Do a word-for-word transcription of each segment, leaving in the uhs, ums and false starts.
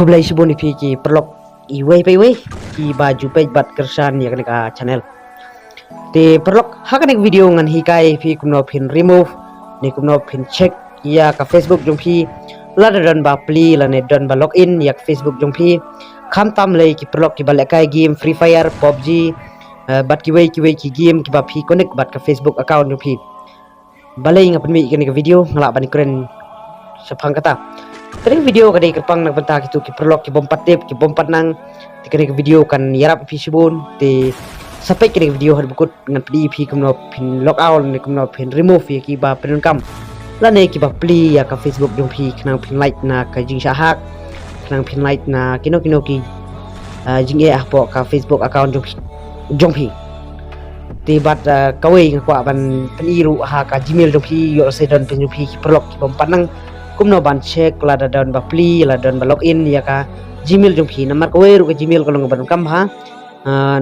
Khublei shibun ïa phi ki paralok iwei pa iwei kiba ju peit bad kyrshan ïa kane ka channel. Te paralok, ha kane ka video ngan hikai ïa phi kumno phin remove ne kumno phin check ïa ka Facebook jong phi lada don ba plie lane don ba login ïa ka Facebook jong phi. Khamtam lei ki paralok kiba lehkai game Free Fire, PUBG, eh, bad kiwei kiwei ki game kiba phi connect bad ka Facebook account jong phi. Balei nga pynmih ïa kane ka video, nga lah ban ïakren shaphang kata. Kane ka video ka dei kyrpang na ka bynta kito ki paralok kibym pat tip, kibym pat nang. Te kane ka video kan ïarap ïa phi shibun. Te sa peit kane ka video haduh ba kut, ngan pyni ïa phi kumno phin log out ne kumno phin remove ïa kiba pyndonkam lane kiba plie ïa ka Facebook jong phi, khnang phin lait na ka jingshah hack, khnang phin lait na kino kino ki, ah, jingeh hapoh ka Facebook account jong phi, jong phi. Te bad, ah, kawei nga kwah ban pyni ruh ha ka Gmail jong phi, ïoh lehse don phi jong phi ki paralok kibym pat nang kumno ban check lada don ba plie, lada don ba login ïa ka Gmail jong phi. Namar kawei ruh ka Gmail ka long kaba donkam bha. Ah,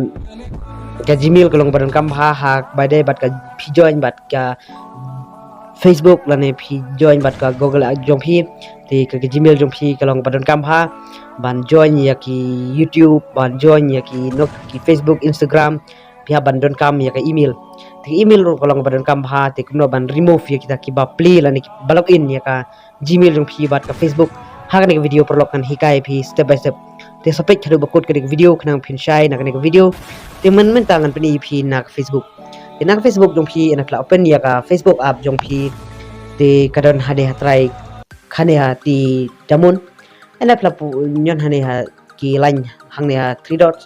ka Gmail ka long kaba donkam bha ha kaba ïadei bad ka phi join bad ka Facebook lane phi join bad ka Google jong phi. Te ka, ka Gmail jong phi ka long kaba donkam bha ban join ïa ki YouTube, ban join ïa ki nok, ki Facebook, Instagram. Phi hap ban donkam ïa ka email. Te ka email ruh ka long kaba donkam bha, te kumno ban remove ïa kita kiba plie lane kiba login ïa ka Gmail jong phi bad ka Facebook. Ha kane ka video paralok ngan hikai ïa phi step by step. Te sa peit haduh ba kut kane ka video khnang phin shai na kane ka video. Te mynta ngan pyni ïa phi na ka Facebook. Te na ka Facebook jong phi, ynda phi la open ïa ka Facebook app jong phi, te ka don hane ha trai, hane ha ti jamun. Ynda phi la pu-, ñion hane ha ki line hangne ha three dots.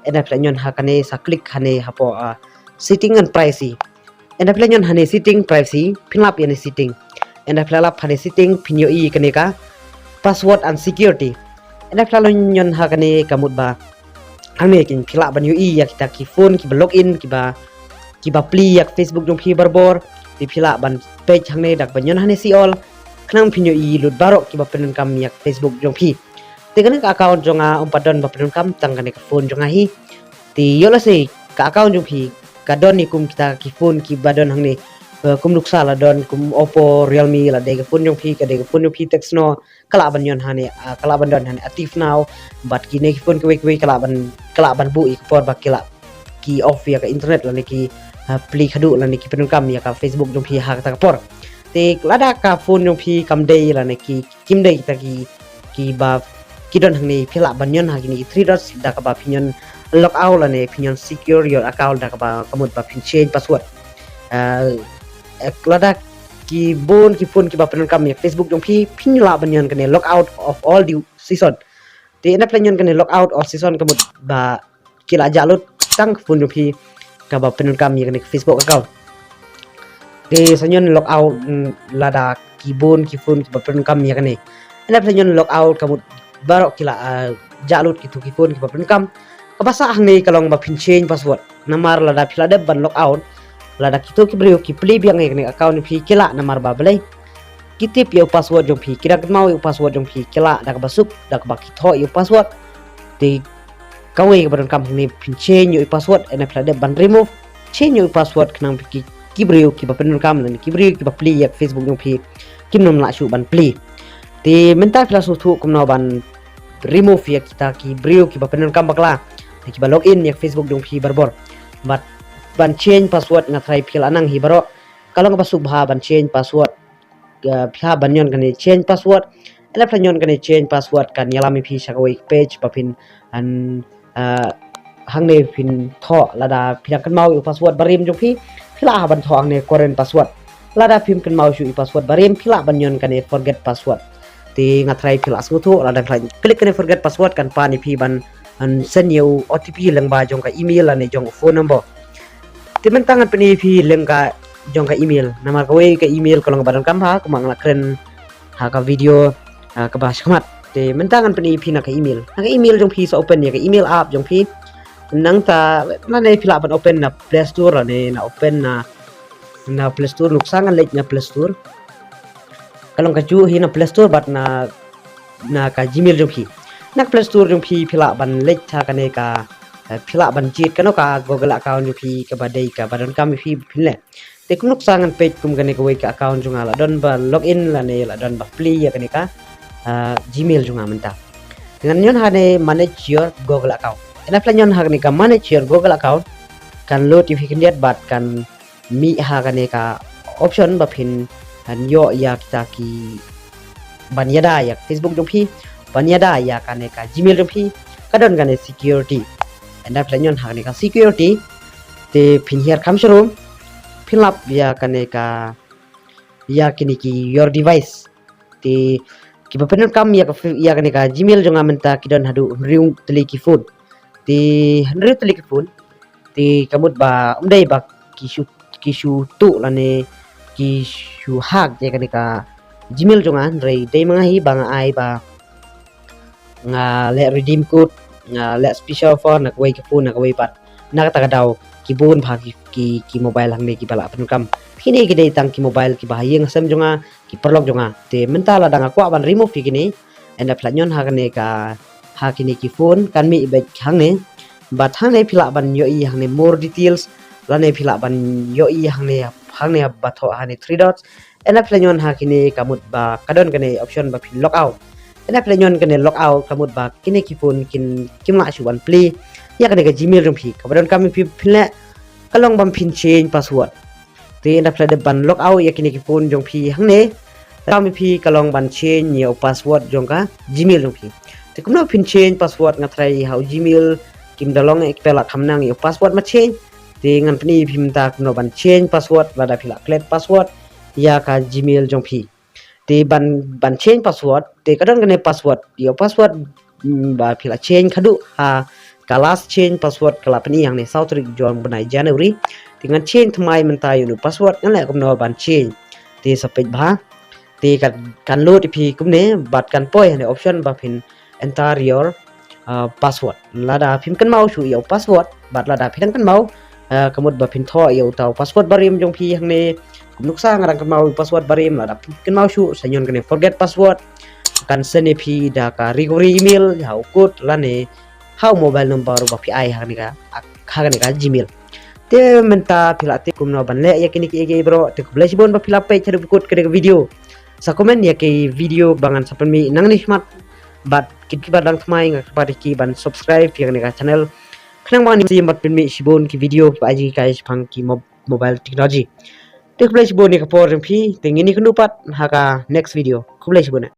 Ynda phi la ñion ha kane, sa click hane hapoh, ah, setting and privacy. Ynda phi la ñion hane setting, privacy, phin lap ïa ne setting. Ynda phi la lap hane setting, phin ïohi kane ka password and security. Ynda phi la ñion ha kane ka mut ba hangne kin phi lah ban ïohi ïa kita ki phone kiba login, kiba, kiba plie ïa ka Facebook jong phi barabor. Te phi lah ban peit hangne da kaba ñion hane see all. Khnang phin ïohi lut baroh kiba pyndonkam ïa ka Facebook jong phi. Te kane ka account jong nga um pat don ba pyndonkam, tang kane ka phone jong nga hi. Te ïoh lehse ka account jong phi ka don ïa kum kita ki phone kiba don hangne. Eh, kum nuksa la don kum Oppo, Realme, la dei ka phone jong phi, ka dei ka phone jong phi Tecno, ka lah ban ñion hane, ah, ka lah ban don hane active now. Bad kine ki phone kiwei kiwei ka lah ban, ka lah ban buh ïa ka por ba ki lah ki off ïa ka internet lane ki, ah, plie khadduh lane ki pyndonkam ïa ka Facebook jong phi ha kata ka por. Te lada ka phone jong phi kam dei lane ki, kim dei kita ki, kiba ki don hangne, phi lah ban ñion ha kine ki three dots da kaba phi ñion log out lane phi ñion secure your account da kaba ka mut ba phin change password. Ah, eh, lada ki bun ki phone kiba pyndonkam ïa ka Facebook jong phi, phin lah ban ñion kane log out of all the session. Te ynda phi la ñion kane log out of session ka mut ba ki lah jah lut tang ka phone jong phi kaba pyndonkam ïa kane ka Facebook account. Te sa ñion log out, mm, lada ki bun ki phone kiba pyndonkam ïa kane. Ynda phi la ñion log out ka mut baroh ki lah, ah, jah lut kito ki phone kiba pyndonkam. Kaba sah hangne ka long ba phin change password. Namar lada phi la dep ban log out, lada kito ki briew ki plie biang ïa kane account jong phi ki lah, namar ba balei? Ki tip ïa u password jong phi, ki dang kynmaw ïa u password jong phi, ki lah da kaba suk, da kaba ki thoh ïa u password. Te kawei kaba donkam hangne phin change ïa u password, ynda phi la dep ban remove, change ïa u password khnang ba ki, ki briew kiba pyndonkam lane ki briew kiba plie ïa ka Facebook jong phi kim nym lah shuh ban plie. Te mynta phi la sngewthuh kumno ban remove ïa kita ki briew kiba pyndonkam bakla, te kiba login ïa ka Facebook jong phi barabor. Bad ban change password nga tharai phi la nang hi baroh. Ka long kaba suk bha ban change password. Ah, phi hap ban ñion kane change password. Ynda phi la ñion kane change password kan ïalam ïa phi sha kawei ka page ba phin, an, ah, hangne phin thoh lada phi dang kynmaw ïa u password barim jong phi, phi lah ban thoh hangne current password. Lada phim kynmaw shuh ïa u password barim, phi lah ban ñion kane forget password. Te nga tharai phi la sngewthuh, lada phi la click kane forget password kan pan ïa phi ban, an, send ïa u O T P lyngba jong ka email lane jong u phone number. Te mynta ngan pyni ïa phi lyngba jong ka email. Namar kawei ka email ka long kaba donkam bha, kumba nga la kren ha ka video, ah, kaba shakhmat. Te mynta ngan pyni ïa phi na ka email. Na ka email jong phi sa open ïa ka email app jong phi. Nangta lane phi lah ban open na Play Store lane na open na, na Play Store, nuksa ngan leit na Play Store. Ka long kajuh hi na Play Store bad na, na ka Gmail jong phi. Na ka Play Store jong phi phi lah ban leit ha kane ka, eh, phi lah ban jied kano ka Google account jong phi kaba dei kaba donkam ïa phi phin leh. Te kum nuksa ngan peit kum kane kawei ka account jong nga la don ba login lane la don ba plie ïa kane ka, ah, Gmail jong nga mynta. Te Ngan ñion ha kane manage your Google account. Ynda phi la ñion ha kane ka manage your Google account, kan load ïa phi khyndiat bad kan mih ha kane ka option ba phin ïoh ïa kita ki ban ïada ïa Facebook jong phi, ban ïada ïa kane ka Gmail jong phi, ka don kane security. Ynda phi la ñion ha kane ka security, te phin hiar kham shrum, phin lap ïa kane ka, ïa kine ki your device. Te kiba pyndonkam ïa ka, ïa kane ka Gmail jong nga mynta ki don haduh hynriew tylli ki phone. Te hynriew tylli ki phone. Te ka mut ba ym dei ba ki shu, ki shu tuh lane ki shu hack ïa kane ka Gmail jong nga, hynrei dei ma nga hi ba nga ai ba nga leh redeem code, nga leh special offer na kawei ka phone, na kawei pat na kata ka daw ki bun bha ki, ki, ki mobile hangne kiba la pyndonkam. Kine ki dei tang ki mobile kiba ha ïing ha sem jong nga, ki paralok jong nga. Te mynta lada nga kwah ban remove ïa kine, ynda phi la ñion ha kane ka, ha kine ki phone, kan mih beit hangne. Bad hangne phi lah ban ïohi hangne more details, lane phi lah ban ïohi hangne, hangne ba thoh hangne three dots. Ynda phi la ñion ha kine ka mut ba ka don kane option ba phin log out. Ynda phi la ñion kane log out ka mut ba kine ki phone kin, kim lah shuh ban plie ïa kane ka Gmail jong phi. Kaba donkam ïa phi phin leh ka long ba phin change password. Te ynda phi la dep ban log out ïa kine ki phone jong phi hangne, kam ïa phi ka long ban change ïa u password jong ka Gmail jong phi. Te kumno phin change password? Nga tharai ha u Gmail kim da long, eh, ki pela kham nang ïa u password ma change. Te ngan pyni ïa phi mynta kumno ban change password lada phi la klet password ïa ka Gmail jong phi. Te ban, ban change password, te ka don kane password, ïa u password, mm, ba phi la change khadduh ha ka last change password ka la pyni hangne saw tarik jong u bnai January. Te ngan change thymmai mynta ïa u password, ngan leh kumno ban change. Te sa peit bha. Te kan, kan load ïa phi kumne bad kan poi hangne option ba phin enter your, uh, password. Lada phim kynmaw shuh ïa u password, bad lada phi dang kynmaw, uh, ka mut ba phin thoh ïa uta u password barim jong phi hangne. Kum nuksa nga dang kynmaw ïa u password barim, lada phim kynmaw shuh sa ñion kane forget password. Kan send ïa phi da ka recovery email, ha u code lane ha u mobile number ba phi ai ha kane ka, ha kane ka Gmail. Te mynta phi la tip kumno ban leh ïa kine kiei kiei baroh. Te khublei shibun ba phi la peit haduh ba kut kane ka video. Sa comment ïa ki video ba ngan sa pynmih nangne shakhmat. Bad kit kiba dang thymmai nga kyrpad ïa ki ban subscribe ïa kane ka channel, khnang ba ngin ïa sngewbha ban pynmih shibun ki video ba ai jinghikai shaphang ki mob-, mobile technology. Te khublei shibun ïa ka por jong phi. Te ngin ïa kynduh pat ha ka next video. Khublei shibun.